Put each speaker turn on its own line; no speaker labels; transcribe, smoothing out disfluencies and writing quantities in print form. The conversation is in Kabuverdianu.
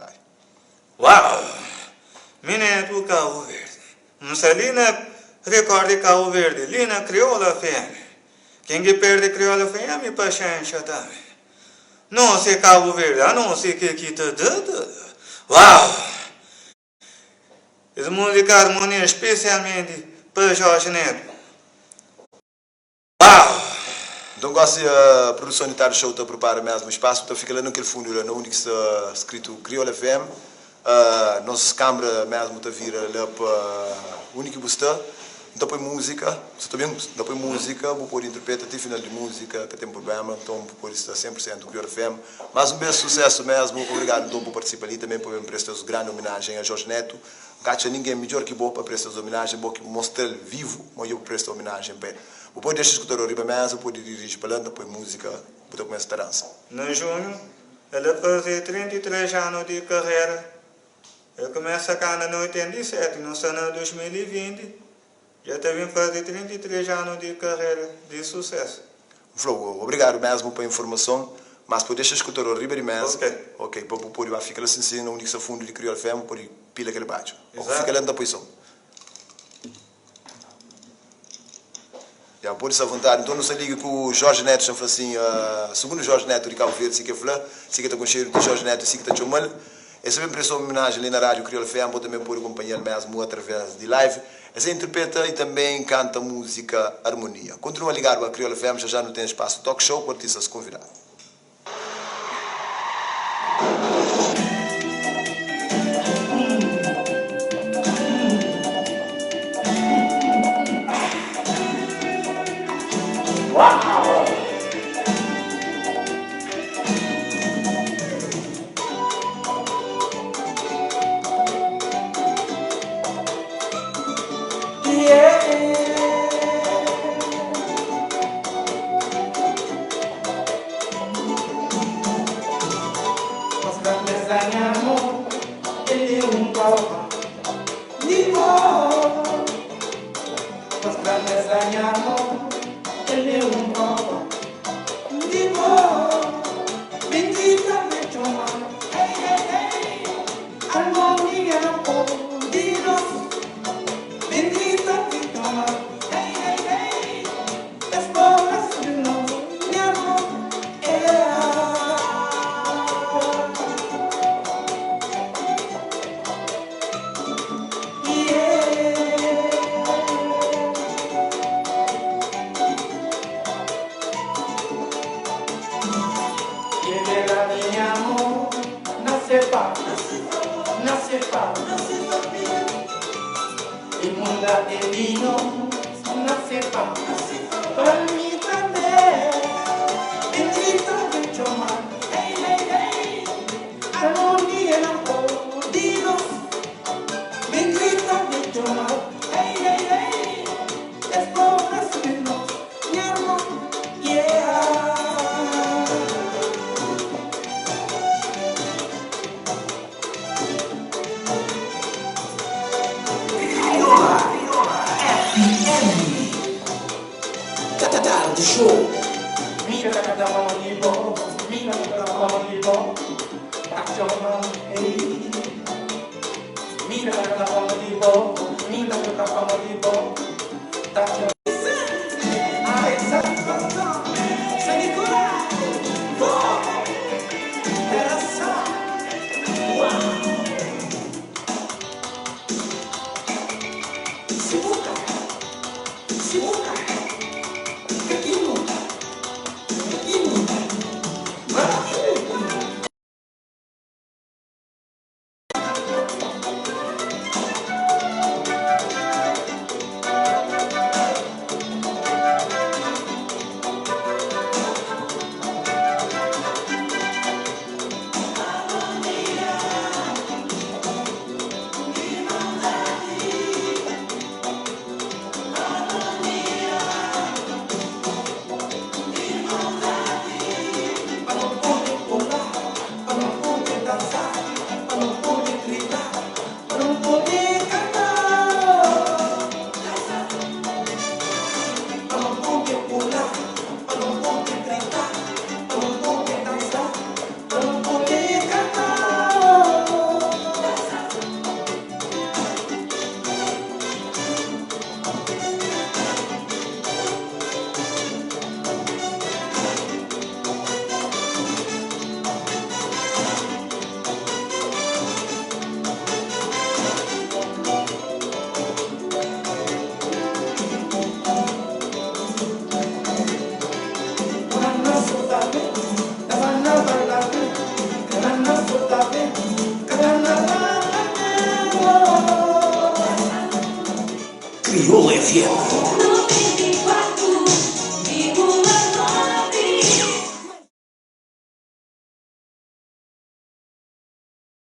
Vontadi.
Uau! Mi netu Cabo Verde. N sta li na Record di Cabo Verde, li na Crioula FM. Ken ki perde Crioula FM, paxenxa tambe. Nos é Cabo Verde, anos é kel ki ta da ta da. Uau! Es múzika harmonia spesialmenti pa Jorge Neto. Uau!
Nton gosi produson di Tarde Show ta prepara mesmu spasu, ta fika la na kel fundu la na undi ki sta skritu Crioula FM. Nos kambra mesmu ta vira la pa undi ki bu sta. N ta poi múzika, bu sta ta obi-m? N ta poi múzika, bu pode interpreta ti final di múzika, ka ten prubléma. Nton bu pode sta 100 pur sentu Crioula FM. Más un bês susésu mesmu. Obrigadu nton pa partisipa li tanbê pa ben presta es grandi ominajen a Jorge Neto. N ka atxa ningen midjór ki bo pa presta es ominajen, bo ki mostra-l vivu ma dja bu presta ominajen pa el. Bu pode dexa skutador riba méza, bu pode diriji pa la, N ta poi múzika, bu ta kumesa ta dansa.
Na junhu, el a faze 33 anu di karera. El kumesa kanta na 87, nu sta na 2020, dja ta ben faze 33 anu di karera di susésu.
N fla-u obrigadu mésmu pa informason, mas pa dexa skutador riba di méza, ok, pa bu pode ba fika la sin-sin na undi ki sta fundu di Kriol FM, bu pode pila kel badju. Ô ku fika la N ta poi son. Ya, pode sta vontadi. Nton nu sta liga ku Jorge Neto, xa fla sin, sugundu Jorge Neto di Kabu Verdi, si ke fla, si ke ta konxedu di Jorge Neto, si ki ta txomal. Es ta ben presta ominajen li na Rádiu Kriol FM, bo tanben pode kunpanhal mesmu atraves di live. Es ta interpreta y tanben kanta múzika Harmonia. Kontinua ligadu a Kriol FM, xa xa nu ten spasu Talk Show ku artistas konvidadu.
Kriolu FM.